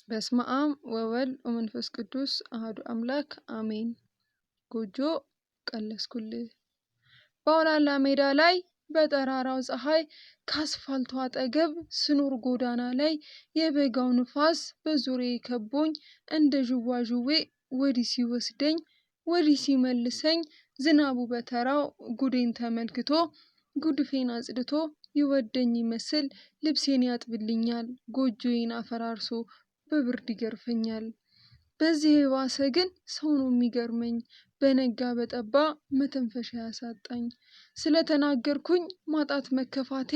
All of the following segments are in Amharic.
በስመ አብ ወወልድ ወመንፈስ ቅዱስ አሐዱ አምላክ አሜን። ጎጆ ቀለስኩልህ። በአውላላ ሜዳ ላይ በጠራራው ፀሐይ ከአስፋልቱ አጠገብ ስኖር ጎዳና ላይ የበጋው ንፋስ በዙሪያዬ ከቦኝ እንደ ዥዋዥዌ ወዲህ ሲወስደኝ ወዲህ ሲመልሰኝ ዝናቡ በተራው ጉዴን ተመልክቶ ጉድፌን አጽድቶ ይወደኝ ይመስል ልብሴን ያጥብልኛል፣ ጎጆዬን አፈራርሶ በብርድ ይገርፈኛል። በዚህ የባሰ ግን ሰው ነው የሚገርመኝ፣ በነጋ በጠባ መተንፈሻ ያሳጣኝ። ስለተናገርኩኝ ማጣት መከፋቴ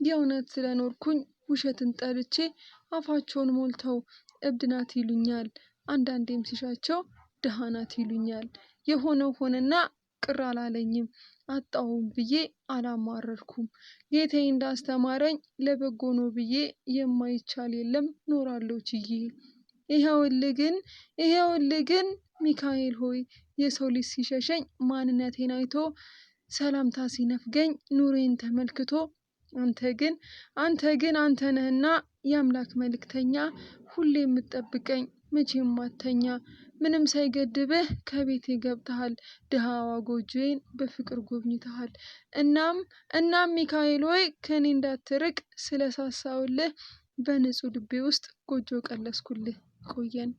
የእውነት ስለኖርኩኝ ውሸትን ጠልቼ አፋቸውን ሞልተው እብድ ናት ይሉኛል። አንዳንዴም ሲሻቸው ድሃ ናት ይሉኛል። የሆነው ሆነና ቅር አላለኝም፣ አጣውም ብዬ አላማረርኩም። ጌታዬ እንዳስተማረኝ ለበጎ ነው ብዬ የማይቻል የለም ኖራለሁ ችዬ። ይኸውልህ ግን ይኸውልህ ግን ሚካኤል ሆይ የሰው ልጅ ሲሸሸኝ ማንነቴን አይቶ ሰላምታ ሲነፍገኝ ኑሬን ተመልክቶ አንተ ግን አንተ ግን አንተ ነህና የአምላክ መልእክተኛ ሁሌ የምትጠብቀኝ መቼም አተኛ። ምንም ሳይገድብህ ከቤቴ ገብተሃል፣ ድሃዋ ጎጆዬን በፍቅር ጎብኝተሃል። እናም ሚካኤል ሆይ ከኔ እንዳትርቅ ስለሳሳውልህ በንጹህ ልቤ ውስጥ ጎጆ ቀለስኩልህ። ቆየን።